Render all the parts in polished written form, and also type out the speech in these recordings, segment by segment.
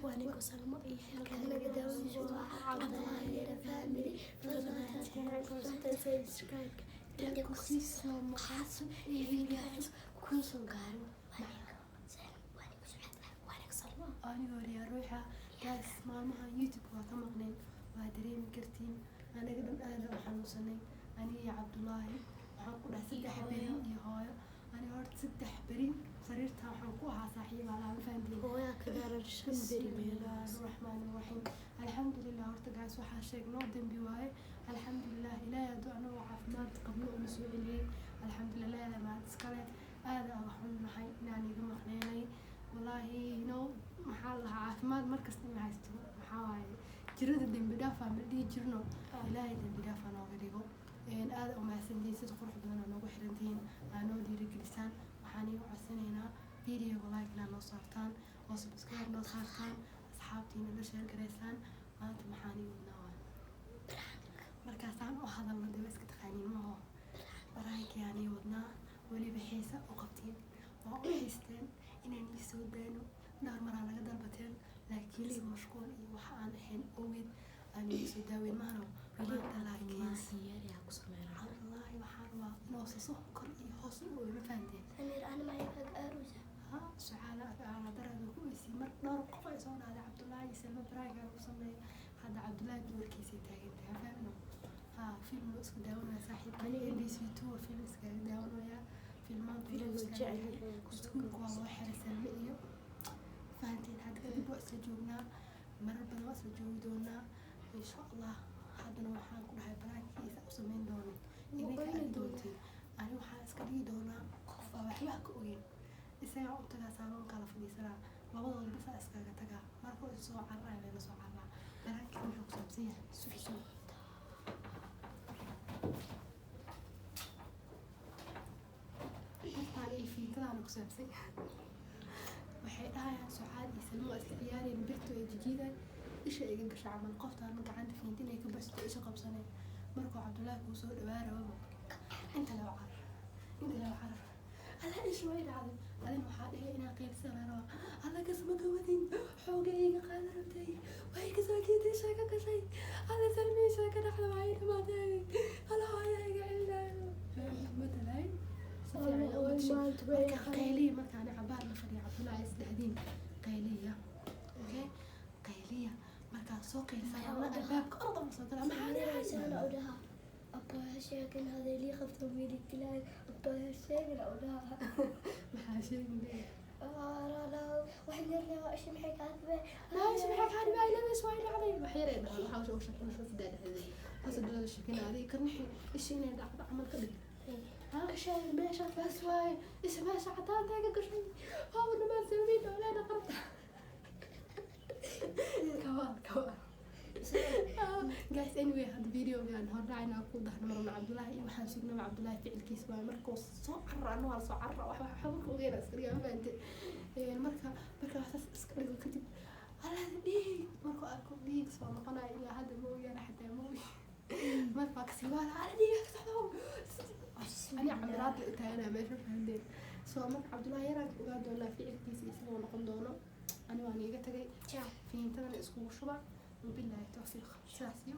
Waa anigoo Salmo iyo Halkaan naga daawanayso waa Cabdullaahi Yare Family. Fadlan subscribe inta ku sii soo maqaso iyo video cusub kuu soo gaaro. Waa anigo Sucaad, waa anigo Salmo. Anigoo Riyaa Ruuxa. Guys, maalmahan YouTube waa ka maqnayn, waa dareemi kartiin. Anaga dhan aad u xanuunsanay, aniga iyo Cabdulaahi. Waxaan ku dhahay 3 beri iyo hooyo. Aniga horta 3 beri sariirta waxaan ku ahaa saaxiib alaa, ma fahantiin? Hooyaa ka gaaran 5 beri meelahaas. Bismillaahi raxmaani raxiim. Alxamdulilah. Horta guys, waxaa sheegnoo dembi waaye. Alxamdulilah, Ilaahay hadduu anagoo caafimaad qabno una soo celiyey, alxamdulilah, Ilaahay mahad iskale. Aad aan xunnahay inaan iga maqneynay wallaahi. Maxaa la lahaa, caafimaad markasta in la haysto maxaa waaye, jirada dembi dhaaf aa ma dhihi jirno. Ilaahay dembi dhaaf aa nooga dhigo. Aad u mahadsantihiin sida qurux badan aa noogu xirantihiin, aa noo dhiirigelisaan. Waxaan iga codsanaynaa videoga like inaa noo saartaan oo subscribe noo saartaan, asxaabtiina la share gareysaan. Maanta maxaan ii wadnaa waay, markaasaan u hadalno dee waa iska taqaaniin maho, prank-ii aan ii wadnaa. Weliba xiisa u qabtiin, waa u xiisteen inaan ii soo daano. Dhowr maraa naga dalbateen, laakiin mashquul iyo waxa aan ahayn ogeed aan ii soo daaweyn mahano maanta. Laakiin Yar ku sameynaa. Cabdullaahi waxaan rabaa inuu saso kor iyo hoos u ooyo, ma fahanteen? Samir, ana maxay kaga aarusa? Ha, sucaala daraada ku weysii mar dhowr qof ay soo dhahday Cabdullaahi iyo Salma prank-gaa lagu sameeyo. Hadda Cabdullaahi doorkiisay taagan tahay, fahmno? Ha, film loo isku daawanaya saaxiibka MBC 2, film iskaga daawanaya filmaanta. Film loo iskaga jecel yahay. yahay. Iskuulka waa loo xiray Salme iyo, fahanteen? Hadda kadib waa isla joognaa, marar badan waa isla joogi doonaa insha Allah. Haddana waxaan ku dhahay prank-kiisa u sameyn doono idinka arki doontiin. Ani waxaan iska dhigi doonaa qof aa waxba ka ogeyn. Isagaa u tagaa, saaloonkaa la fadhiisanaa, labadooda bisaa iskaga tagaa. Markuu is soo cararaya layla soo cararaa. Prank-kii wuxuu ku saabsan yahay suxsun qoftaan iyo fiintadaana ku saabsan yahay. Waxay dhahayaan Sucaad iyo Salmo waa isla ciyaareen, birtu ay jijiidaan, isha iga gasha camal. Qoftaan gacanta fiinta inay ka baxsato isha qabsaneen. Markuu Cabdullaahi kuu soo dhawaa rababa, inta loo carar, inta loo carar, alla isha way dhacday. Adina waxaa dhihi inaa qeybsan rabaa, alla kasma gawadin, xooga iga qaada rabtay, way kasoo jeeday, isha ka gashay, alla Salmi isha ka dhacda, waa ay dhamaatay, alla hooya iga celinayo matalay. Si fiican u matashay. Marka qayliya, markaan cabaar la fadhiya Cabdullaahi is dhahdiin qayliya, okay, qayliya. Markaa soo qaylisaa, alla albaabka orda ma soo galaa, maxaa dhacay? Sana u dhaha, "Abbaa, ha sheegin, hadday lii qabto midig dilaayo. Abbaa, ha sheegin," u dhaha. Maxaa sheegin? Waxaan yarnaa, isha maxay kaa dhibay? Maash, maxaa kaa dhibay? Labis way dhacday, wax yar ay dhahaan. Waxaa soo sheekin soo dhahday hasa dulada sheekin adiga karnixi isha inay dhacdo camal ka dhig. Ha gashay meesha, bas waaye, isha meesha cadaanta ka gashay. Hawa dhamaan sameyn dowlada qarta kawaal kawaal. Guys, anyway, hadda videogan hordhacayna ku dahno marna Cabdullaahi iyo waxaan sugnaba Cabdullaahi ficilkiisa waaye. Markuu soo carra, anna waa soo carra, wax wax marka ogeena iska dhigaa, ma fahante? Marka waxsaas iska dhigo kadib, alla dhiig markuu arko, dhiig soo noqonayo. Ilaa hadda ma ogaana, xataa ma ogi. Marka waa kasii waala, alla dhiiga ka socdo, ani camiraad la itaaganaa meesha, fahanteen? So marka Cabdullaahi yaraan ka ogaa doonaa ficilkiisa iyo siduu noqon doono. Ani waan iiga tagay, fiintadana iskugu shuba. Wabilaahi tawfiiq, sidaas iyo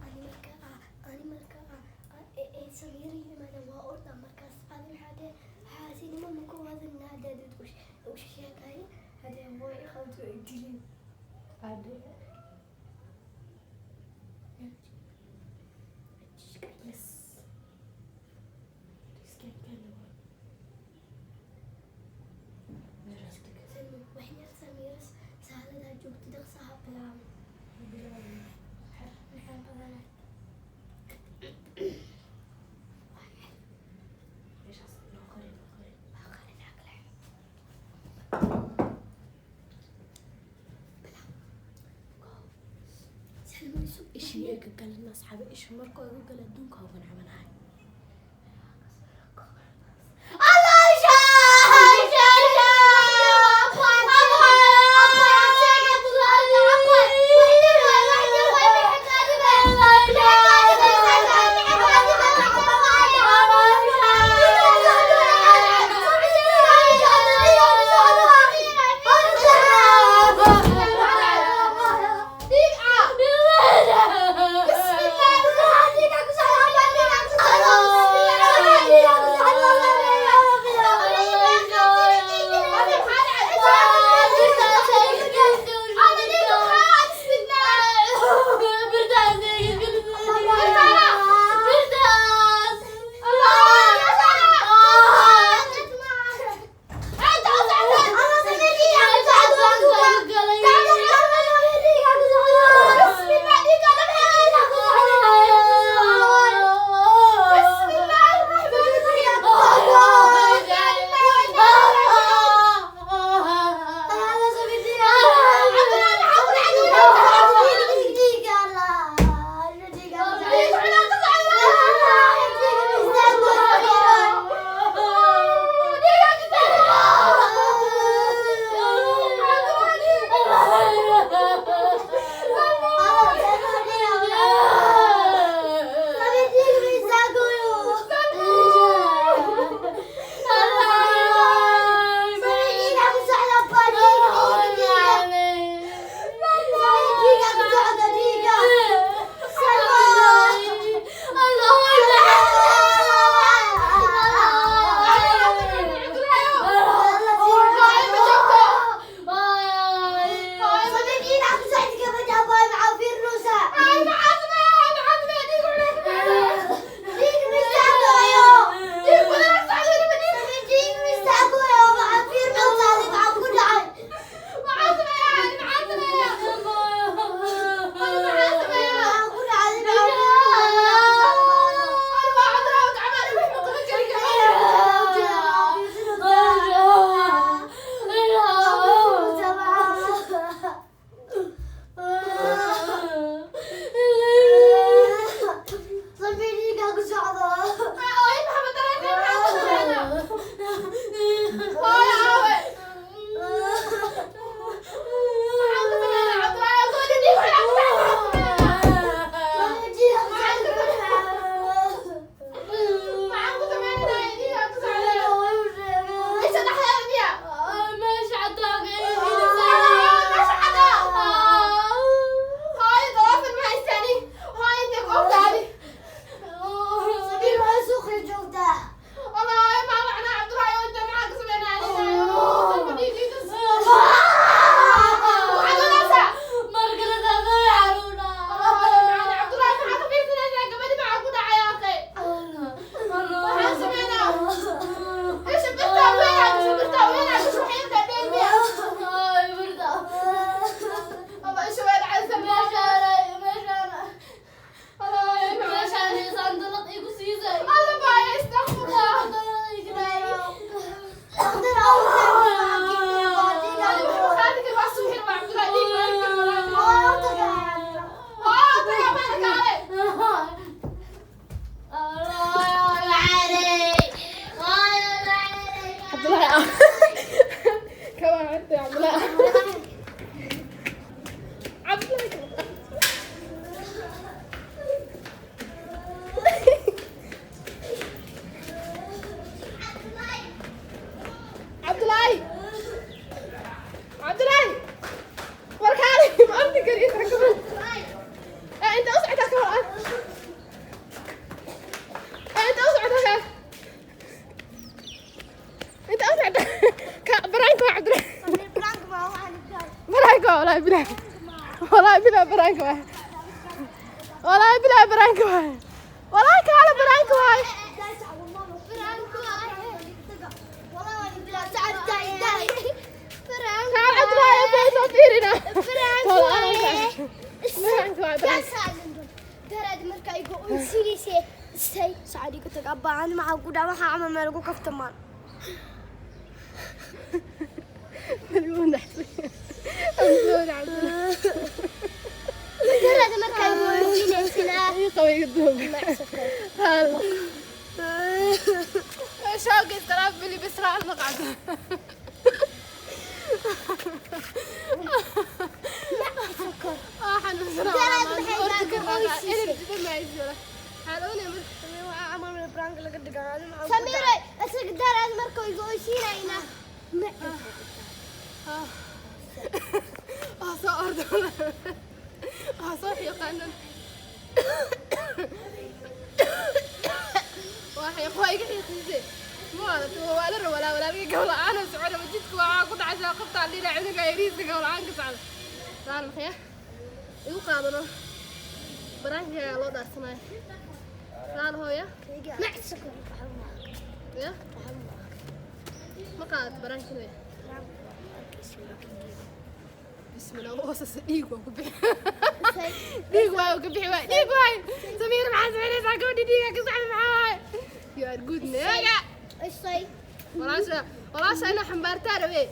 Ani marka Samiira yimaada waa orda. Markaas adi maxaa dee xaasinimo maku wadana hadaad u sheegay, hadee way qabto ay dilin. Yes. Waxyar Samiira saaladaa joogto dhaqsaha bilaabay, maxaa badanaa? Meeshaas noo qori, noo qori. Waa qarinaa kale. Ishii iga galan asxaabi, isha markuu iga gala adduunka uga nacbanahay. Bilaa prank waay, walaahi bilaa prank waay, walaahi kaala prank waay. Kaal Cabdullaahi intay soo fiirina. Prank waay, prank. Daraad marka igu unsigisay say saadi ku tag abba aan maxaa ku dhaca waxa ama meel ku kaftamaan. Wuu naxsan. I'm sorry, Cabdullaahi. Daraad marka igu unsigisay. Ii qaba, iga duub. Hal. شوقي ترى بلي بسرعة المقعد. اه حنسرع. Samira isaga daraad marka igu unsinayna. اه soo ordo, اه soo xiiqaanan, waa xiiq, waa iga xiiqiisay. Ma aragta, waa la rawalaa walaalkay gowla-aan oo socona jidka waxaa ku dhacaysaa qabtaan dhinac cunuga yariiska gowla-aan ka socda saan maxya igu qaadano baraankiga loo dhaarsanayo saan hooya ya ma qaadato baraankiga. Bismillah, hoosasa dhiig waa ku bixi, dhiig waay ku bixi waay, dhiig waay. Samiir, maxaa samaynaysaa? Gabadhi dhiiga ka socda maxaa waay? You are good nigga. Isay. Walaasha, walaasha inaa xambaartaa rabe.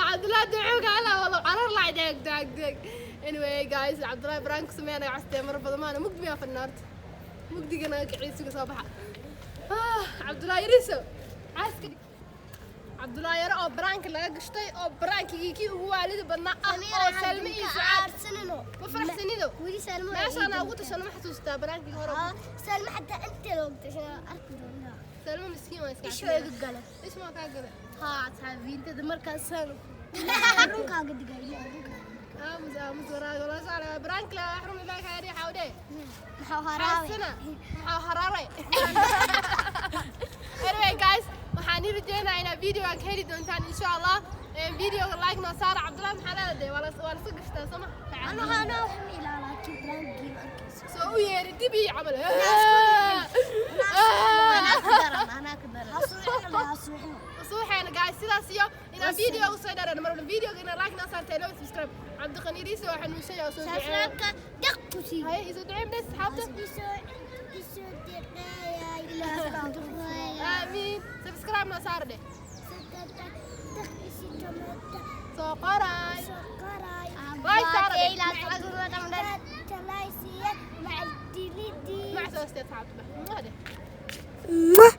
Cabdullahi ducuuga ala wala carar lacay deeg deeg deeg. Anyway guys, Cabdullahi prank ku sameynaya castee mar badan maana mugdi miyaa fadhnaarta mugdigana kiciisuga soo baxa. Cabdullahi yariso caaska Cabdullahi yaro oo prank laga gashtay oo prankigii kii ugu waalida badnaa ah oo Salmi iyo Sucaad ma faraxsanido. Weli Salma meeshaan ugu tashano ma xasuustaa prankigii hore? Salma xataa inta loo tashanaa arki doonaa. Salma miskiin waa iska. Isha iga gala. Isma kaa gala. Haa, asxaabiintada markaasaan Runkaaga digay. Aamus aamus waraag wala socda prank la xarun ilaa kaari xawde. Maxaa haraaway? Xasana maxaa haraaray? Anyway guys, waxaan ii rajeynayaa inaad videogan ka heli doontaan insha Allah. Videoga like noo saara. Cabdullahi maxaa leedahay? Waa la iska gashtaa soo ma? Ana ana wax ma ilaa laakiin prankii ma arkayso. Soo u yeeri dib ii camal. Anaa ka daran. Hasuuxina. Suuxeena guys, sidaas iyo inaan video usoo dheerano marwalba videoga inaan like noo saartay, loo subscribe. Cabdiqaniiriisa waa xanuunsan yahay oo soo duceeya. Subscribe-ka daq ku sii. Haye, isoo duceey midhays asxaabta. Isoo isoo deqeeyay ilaa duqeeyay. Aamiin. Subscribe noo saar dheh. Daq isi tomato. Soo qoray. Soo qoray. Like saara dheh. Talaysiya macal dilidii. Mac soo asxaabta. Mwah dheh. Mwah.